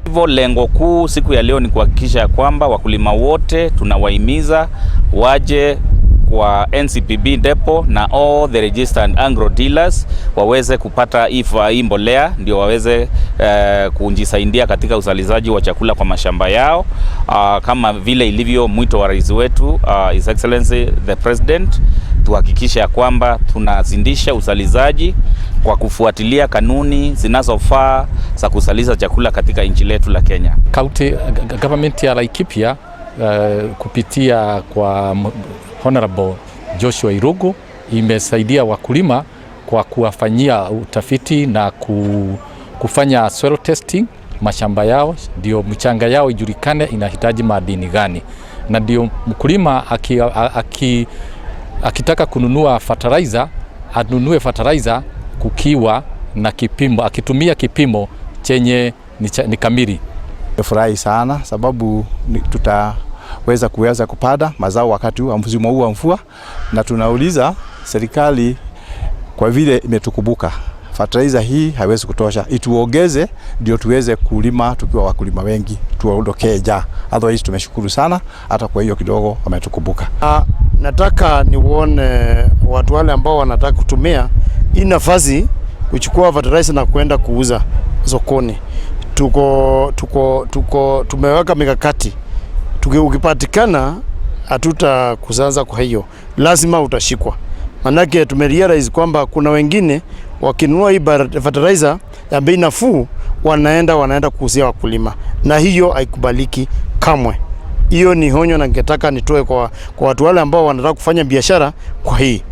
Hivyo lengo kuu siku ya leo ni kuhakikisha ya kwamba wakulima wote tunawahimiza waje kwa NCPB depot na all the registered agro dealers waweze kupata hii mbolea ndio waweze kujisaidia katika uzalishaji wa chakula kwa mashamba yao, kama vile ilivyo mwito wa rais wetu, His Excellency the President, tuhakikishe ya kwamba tunazidisha uzalishaji kwa kufuatilia kanuni zinazofaa za kuzalisha chakula katika nchi letu la Kenya. County government ya Laikipia, kupitia kwa Honorable Joshua Irungu, imesaidia wakulima kwa kuwafanyia utafiti na kufanya soil testing mashamba yao, ndio mchanga yao ijulikane inahitaji madini gani, na ndio mkulima akitaka kununua fertilizer anunue fertilizer kukiwa na kipimo, akitumia kipimo chenye ni kamili. Furahi sana sababu tutaweza kuweza kupanda mazao wakati huu msimu huu wa mvua, na tunauliza serikali kwa vile imetukumbuka, fertilizer hii haiwezi kutosha, ituongeze ndio tuweze kulima tukiwa wakulima wengi, tuondokee njaa. Otherwise tumeshukuru sana, hata kwa hiyo kidogo wametukumbuka. Nataka niuone watu wale ambao wanataka kutumia hii nafasi kuchukua fertilizer na kwenda kuuza sokoni. Tuko tumeweka mikakati, ukipatikana hatutakusanza, kwa hiyo lazima utashikwa. Manake tumerealize kwamba kuna wengine wakinunua hii fertilizer ya bei nafuu wanaenda kuuzia wakulima, na hiyo haikubaliki kamwe. Hiyo ni honyo na ningetaka nitoe kwa watu wale ambao wanataka kufanya biashara kwa hii.